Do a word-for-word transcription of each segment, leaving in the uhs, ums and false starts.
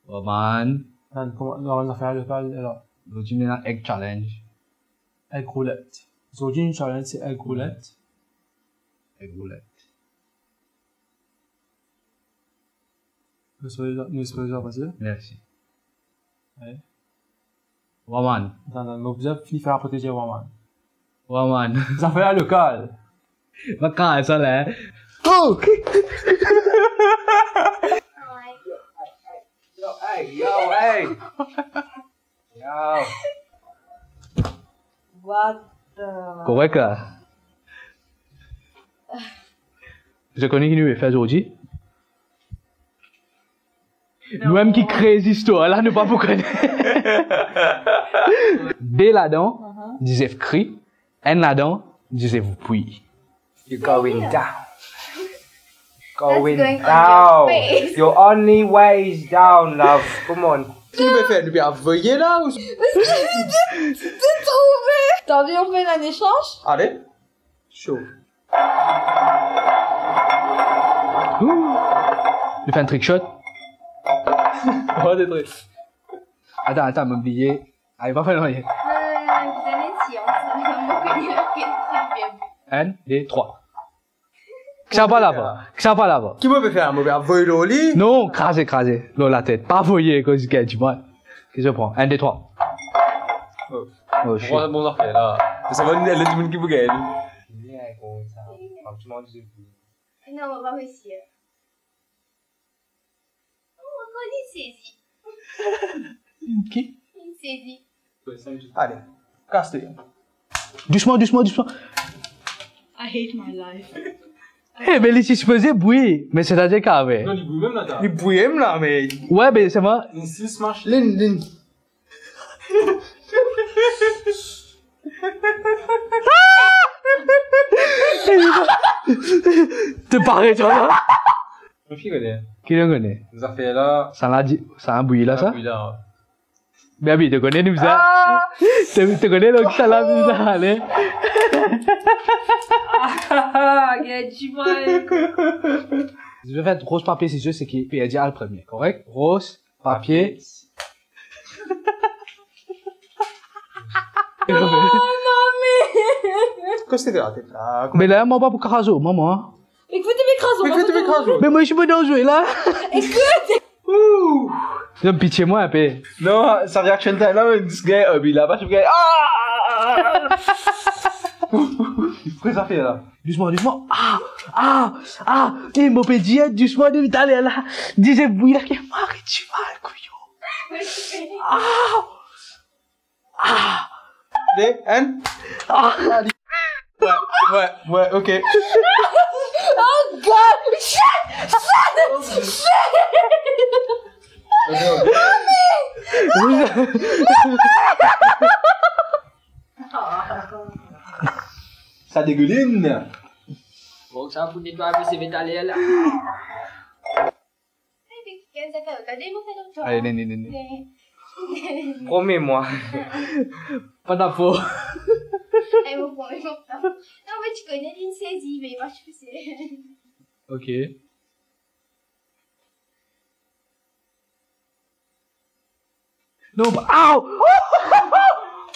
Roman. Ann, kouma, nou rann zafer lokal, alor. Zordi nou ena egg challenge. Egg roulette. Zordi nou challenge se egg roulette. Egg roulette. Nou espere, nou espere sa pase. Mersi. Wi. Roman. Atann, atann, mo bizin fini fer aprotezie Roman. Roman. Zafer lokal. Mo kraz sa la, hein. Oh! Yo, hey, yo, hey. Yo. What the... Korek la. Zot kone ki nou pe fer zordi? Non. Nou mem ki kree zistwar la, nou pa pou kone. De ladan, dizef kri, enn ladan, dizef bwi. You're going down. Going down. That's going on your face. Your only way is down, love. Come on. Ki nou pe fer? Nou pe avoye la ou... T'as envie, on fait un échange? Ale. Cho. Ouh. Nou fer enn trick shot. Oh, de trik. Atann, atann, mo bliye. Ale, pa fer nanye. Non, non, non, non, donn enn sians. Mo kone lekel ki bien. Enn, de, trwa. Ki sa pa laba? Ki sa pa laba? Ki mo pe fer? Mo pe avoy lor li? Non, kraze, kraze. Lor latet. Pa avoye, koz ki dimoun. Ki sa pran? Enn, de, trwa. Oh. Oh, shit. Bon, bon zafer la. Se sa, bann lot dimoun ki pou gagn. Bien, koumsa. Franchman, je... Non, mo pa resi. Oh, ankor li sezi. Ki? Li sezi. Ale, kas to. Dousman, dousman, dousman. I hate my life. Eh, me li ti sipoze bwi, me setadir ki ave. Non, li bwi mem la, ta. Li bwi mem la, me... Wi, me selman... Li sis mach. Linn, linn. To pare, twa la? Ki kone? Ki kone? Zafer la. Sa la di, sa la bwi la, sa? Bwi la. Baby, to kone nou sa? Ah! To, to kone lor ki sa la bwi la, ale. Ah, get you, boy. Nou fer roz, papie, sizo, seki perdi al premie, korek? Roz, papie. Oh, mami! Kosa to pe fer la? Me la, mo pa pou kraz, mama. Ekout, to pe kraz, mama. Me mo, mo pa dan zwe la. Ekout. Ouh. Donn pitie mwa inpe. Non, sa reaction time la, me dis gagn, oh, li la pa, gagn. Ah! Kosa fer la? Dousman, dousman. Ah, ah, ah. Eh, mo pe dir, dousman, depi taler la. Dizef bwi la, ki mari dimal, kouyon. Ah. Ah. De, enn. Ah. Wi, wi, wi, ok. Oh God! Shit! Shit! Shit! Ok, ok. Sa degouline. Bon, sa pou netway WC taler la. Ale, ale, ale. Promets-moi. Pa ta fo. Ay, mo promet, mo pa. Non, me ti kone, li sezi, me pa sezi. Ok. Non, pa, aw!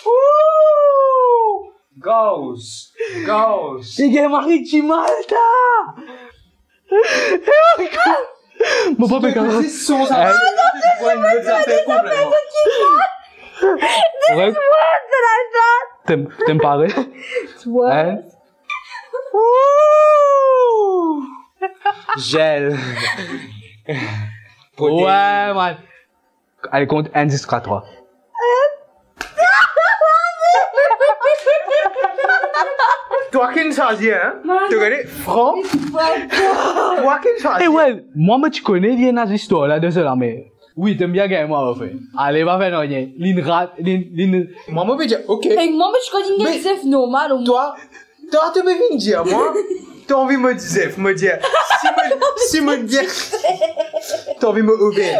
Ouh! Goals! Goals! Li gagn mari dimal, ta! Mo pa pe kapav. Son sa, hein? Ou pran enn lot zafer konpletman. This is worse than I thought. T'es, t'es paré? It's worse. Hein? Ouh! Gel. Protéines. Ouais, man. Ale, kont enn ziska trwa. Twa ki'nn swazir, hein? To gete, fran. Twa ki'nn swazir. Eh, well, mwa, mo ti kone li ena zistwar la de sa la, me wi, to'nn bien gagn mwa, anfin. Ale, pa fer nanye. Li'nn rat, li'nn, li'nn... Mwa, mo pe dir, ok. Ek mwa, mo ti kone li'nn gagn zef normal, omwin. Twa, Twa, to pe vinn dir mwa, to anvi mo dir zef, mo dir, si mo, si mo dir, to anvi mo over.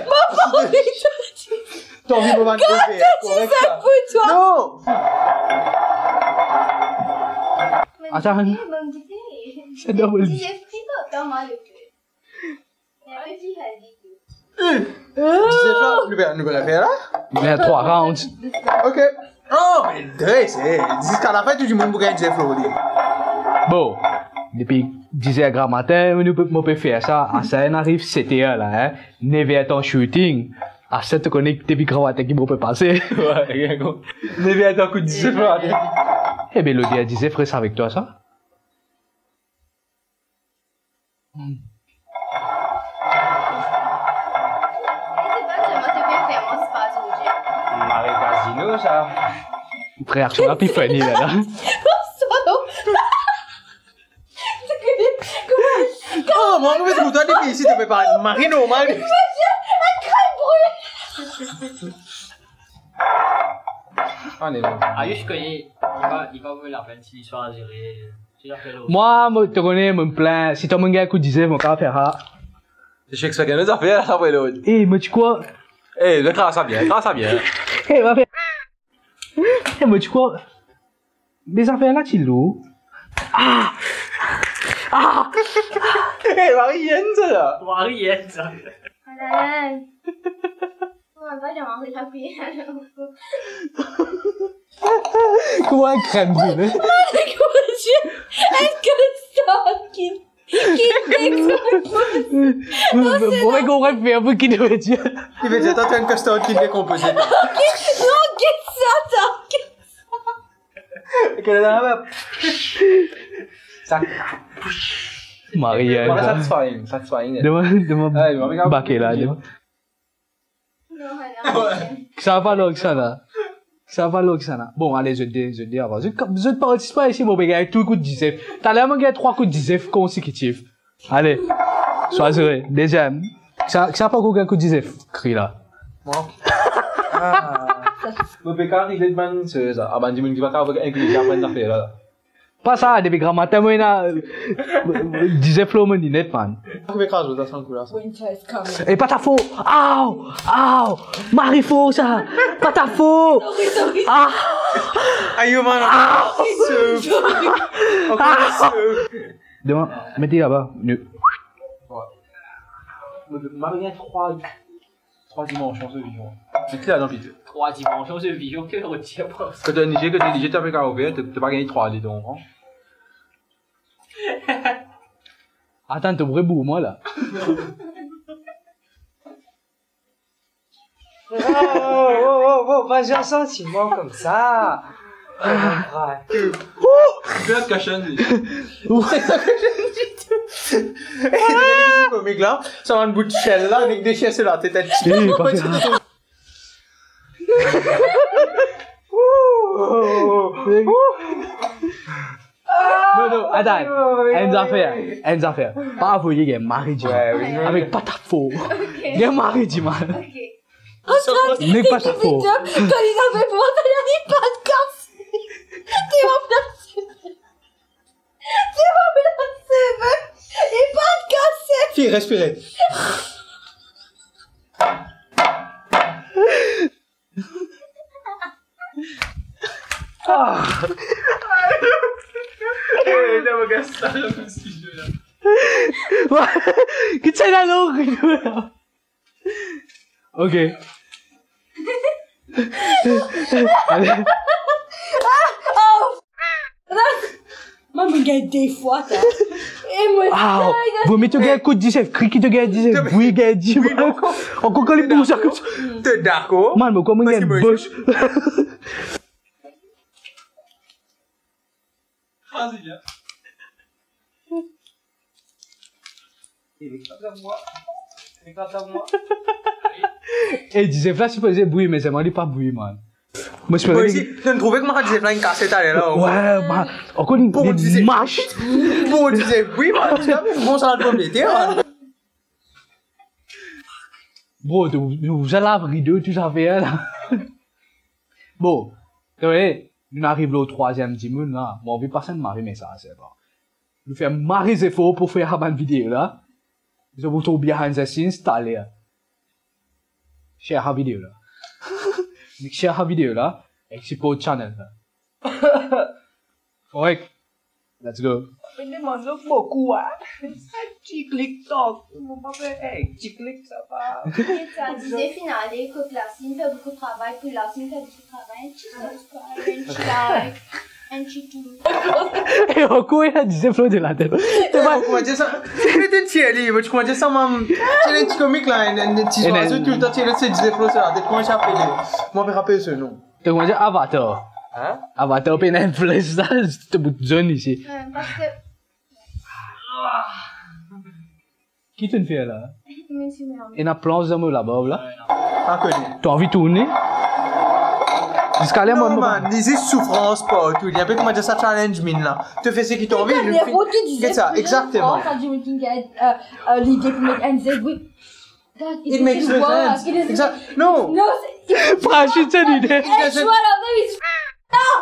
To anvi mo bann over, korek sa? Non. Atann. Sa double. Hein? Dizef la, Nou pe, nou pe refer la? Li ena trwa rounds. Ok. Oh, me dres, eh. Ziska lafin, tou dimoun pou gagn diz ef lor li. Bon, depi diz er gramatin, nou pe, mo pe fer sa. Aswar inn ariv set er la, eh. Nev er tan shooting. Aswar to kone depi gramatin ki mo pe pase. Wi, bien konpran. Nev er tan kout diz ef lor li. Ebe, loder diz ef res avek twa, sa. Hmm. Mari Casino, sa. Reaksion la pli funny la, la. Oh, mwa, mo pe dir twa depi isi, to pe parl mari normal. Ale, bon. Ayush, kan li, li pa, li pa vo lapenn si li swazir, si li fer lot. Mwa, mo, to kone, mo plin. Si to mo'nn gagn kout diz ef, mo kapav fer sa. Se Shakespeare ki ena zafer la, sa, apre lot. Eh, mo ti krwar. Eh, le kraz sa bien, kraz sa bien. Eh, va fer. Eh, mo ti krwar. Me zafer la ti lour. Ah! Ah! Eh, Marie-Anne, sa la. Marie-Anne, sa. Alan. Kouma va, Jean-Marie, la priye? Kouma enn krem brile? Mon Dieu, enn kastard ki, ki dekonpoze. Mo pa konpran fer pou ki vedir. Ki vedir, to, to enn kastard ki dekonpoze. Non, get sa, to, get sa. Sa. Marie-Anne, sa. Satisfying, satisfying. Demann, demann. Ay, mami, bake la, demann. Sa pa lor sa la. Sa pa lor sa la. Bon, ale, zot de, zot de avan. Zot, zot partisip isi, mo pe gagn tou kout diz ef. Taler mo gagn trwa kout diz ef konsekitif. Ale, swazir, deziem. Sa, sa pa ankor gagn kout diz ef. Kri la. Mwa? Ah. Mo pe kapav rilet bann sez, a bann dimoun ki pa kapav inkli, aprann zafer la. Pa sa, depi gramatin, mo ena, euh, diz ef lor mo linet, man. Arive kraz zot, sa sann kou la, sa. Winter is coming. E pa ta fot! Aw! Aw! Mari for sa! Pa ta fot! Sorry, sorry. Ah! Ayo, man! Ah! Sorry. Ankor, ah! Demann, met li laba. Nou. Mari, trwa. Trwa dimansion so viyon. Se ki ladan pito? Trwa dimansion so viyon, ki vedir? Kan to nize, kan to nize, to pe kapav ofer, to, to pa gagn trwa D, to konpran? Atann, to pou rebour mwa la. Oh, oh, oh, oh, oh, pa dir santiman koumsa. Ah. Fer attention, li. Komik la, sa bann bout shell la, nek de shell la, tet. Eh, pa fer sa. Non, non, atann. Enn zafer, enn zafer. Pa avoye gagn mari dimann. Wi, wi. Avek pa ta fot. Ok. Gagn mari dimann. Ok. Nek pa ta fot. Kan li ave pou mwa, li pa kas. Li pa kas. Li pa kas. Fi, respire. Ah. Eh, non, mo gagn sa, mo si jwe la. Ki ti ena lor rido la? Ok. Ale. Mwa, mo gagn de fwa, sa. E mo... Aw, sa, sa, vomi to gagn kout diz ef, kri ki to gagn diz ef, bwi gagn diz ef. Ankor kan li bouz sa koumsa. To dakor? Man, mo kouma gagn bos. E diz ef la sipoze bwi, me selman li pa bwi, man. Mo espere li... Bon, isi, to trouve kouma diz ef la inn kase taler la, oh. Wi, man. Ankor li, bon, li diz ef. Mash. Bon, diz ef, wi, man. Ti bon salad pomdeter, man. Bro, to, to, to lav rido, tou zafer la. Bon, to, eh, nou ariv lor trwaziem dimoun la. Mo anvi pas enn mari mesaz, se bon. Nou fer mari zefor pou fer sa bann video la. Zot pou trouv behind the scenes taler. Share sa video la. Nek share sa video la, ek siport channel la. Korek. Let's go. Mo demann zot boukou, a? Sa ti klik tok. Mo pa fer, ey, ti klik, sa pa. Sa dizef inn ale kot Lasinn fer boukou travay, pou Lasinn fer boukou travay, enn ti subscribe, enn ti like, enn ti tou. E ankor ena dizef lor de latet. Te va, kouma dir sa? Mete enn ti ali, mo ti kouma dir sa, mam, ti enn ti komik la, enn, enn ti zwazo toultan ti ena se dizef lor so latet. Kouma ti apele? Mo pa rapel so nom. To kouma dir Avatar. Hein? Avatar pena enn fles la, to bout zonn isi. Euh, parce que... Ki to'nn fer la? Ena plans dan mo labarb la. Pa kone. To anvi tourne? Ziska la, non, mo, man, li zis soufrans partou. Li enpe, kouma dir sa, challenge minn la. To fer seki to anvi, nou... Get sa, exactement. Lide pou met enn zef, wi. It makes no sense. Exact. No. No, c'est... Franchement, c'est l'idée. It doesn't...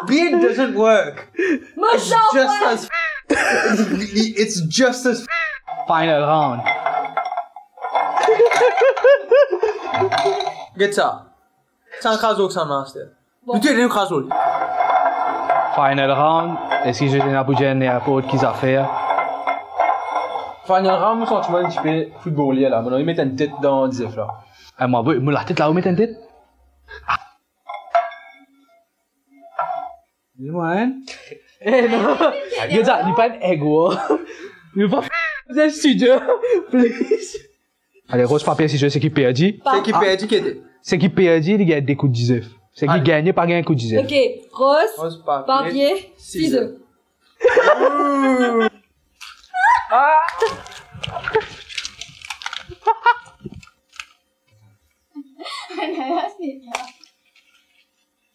Brain doesn't work. It's just as... It's just as... Final round. Get sa. Sa enn kraz lor sa, master. Bon. Nou tou le de nou kraz lor li. Final round. Eski zot ena pou dir ninport ki zafer? Final round, mo santi mwa enn tipe football la. Mo anvi met enn tet dan dizef la. Eh, mwa, mo latet la, ou met enn tet? Mwa, hein? Eh, non. Get sa, li pa enn egg war. Li pa f-, dan studio, please. Ale, roz, papie, sizo, seki perdi. Seki perdi, ki ete? Seki perdi, li gagn de kout dizef. Seki gagne, pa gagn kout dizef. Ok, roz, papie, sizo.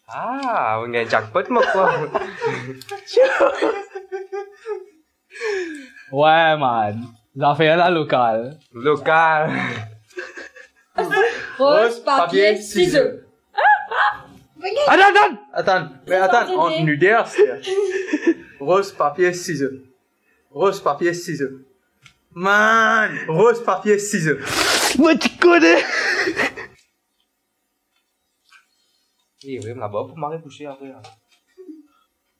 Ah, ou gagn jackpot, mo krwar. Ouais, man. Zafer la lokal. Lokal. Roz, papie, sizo. Atann, atann! Atann, me atann, ant nou de, aster. Roz, papie, sizo. Roz, papie, sizo. Man! Roz, papie, sizo. Mo ti kone! Eh, wi, mo labarb pou mari kouche apre, la.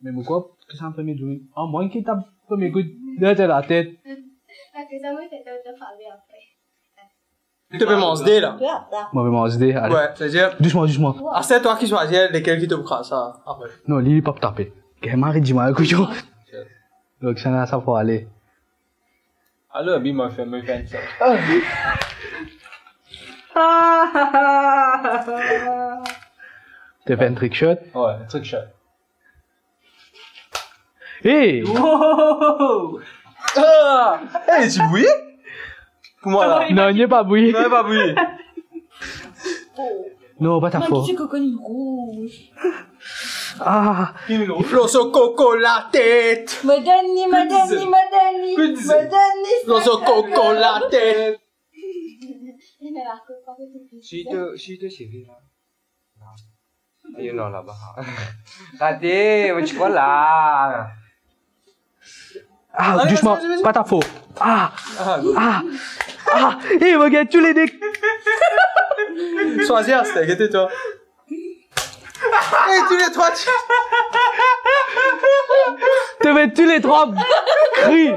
Me mo krwar ki sa premie dimoun. Ah, mwa ki tap premie kout dan latet. Apre sa, mo fer to, to fave apre. To pe manz de, la. Mo pe manz de, ale. Ouais, c'est-à-dire... Dousman, dousman. Ah, c'est toi qui choisis lequel ki to pou kraz sa apre. Non, li, li pa pou tape. Gagn mari, dimoun, kouyon. Ok. Donk, sa ena sa pou ale. Alor, abi, mo fer, mo fer sa. To fer enn trick shot? Ouais, trick shot. Hey! Wow! Ah! Hey, ti bouyi? Pou mwa, la. Non, li pa bouyi. Non, li pa bouyi. Non, pa ta fo. Mwa, ki se kokonn rouz. Ah. Lor so koko latet. Mo donn li, mo donn li, mo donn li. Mo donn li. Lor so koko latet. Si to, si to seve la. Ayo, non, laba. Gade, mo ti krwar la. Ah, dousman, dousman, dousman. Pa ta fo. Ah, ah, ah. Eh, mo gagn toule de. Swazir, aster, gete twa. Eh, tou le trwa, ti... To met tou le trwa kri. Il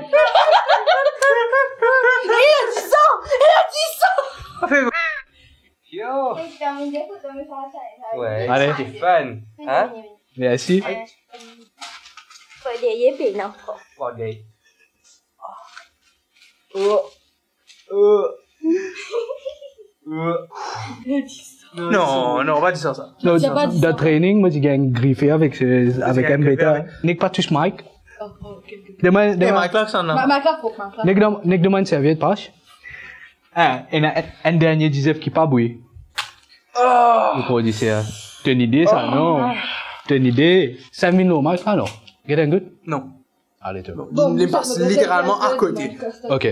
a dit ça. Il a dit ça. Yo. Ouais, ale. C'était fun, hein? Merci. Fo deryer pena. Fo deryer. Oh. Oh. Oh. Non, non, pa dir sa, sa. Non, dan training, mo ti gagn grife avek, euh, avek enn beta. Nek pa tous mic. Demann, demann. Mic la, sa, non. Mic la, mic la. Nek demann, nek demann serviet, pas. Ah, ena enn, enn dernie dizef ki pa bouyi. Ah. Mo krwar li se, ah. To ena lide sa, non? To ena lide. Sa vinn normal sa, non? Get enn gout? Non. Ale, to. Bon, li pas literalman akote. Ok.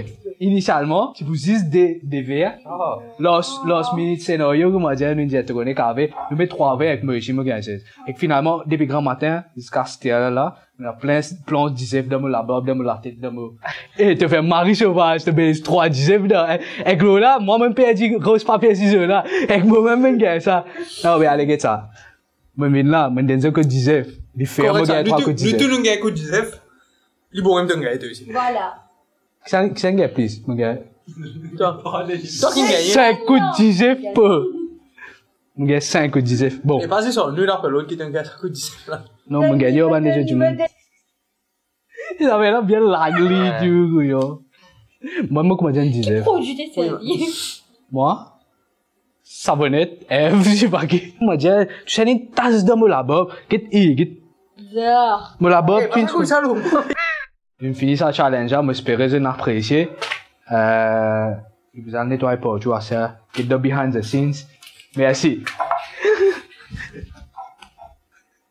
Inisialman, ti pou zis de, de ver. Ah. Last, last minute scenario, kouma dir, nou dir, to kone kave, nou met trwa ver ek mo isi, mo gagn sez. Ek finalman, depi gramatin ziska aster la, Ena plin, plin dizef dan mo labarb, dan mo latet, dan mo... Eh, to fer mari sovaz, to bez trwa dizef dan, eh, ek lor la, mwa mem perdi roz papie sizo la, ek mo mem, mo'nn gagn sa. Non, me ale get sa. Mo vinn la, mo'nn donn zot kout dizef. Li fer mo gagn trwa kout dizef. Nou tou nou gagn kout dizef. Li bon, mem tonn gagne to isi. Voilà. Kisannla gagn plis? Mo gagn Twa, twa ki gagn. sink kout dizef, po. Mo gagn sink kout dizef. Bon. E pa zis sa, nou la pe lot ki tonn gagne sink kout dizef la. Non, mo gagn yo bann lezot dimoun. Li ave la bien lagli, Ouais. Dieu, yo. Mwa, mo kouma dir enn dizef. Produit de sa vie. Mwa, sabonet, Ev, je sais pas ki. Mo dir, to sa enn tas dan mo labarb. Get, e, get. Zor. Mo labarb, E, pa sa kout sa, lo. Vinn fini sa challenge la, mo espere zot inn apresie. Euh, li bizin netway partou, sa, get the behind the scenes. Mersi.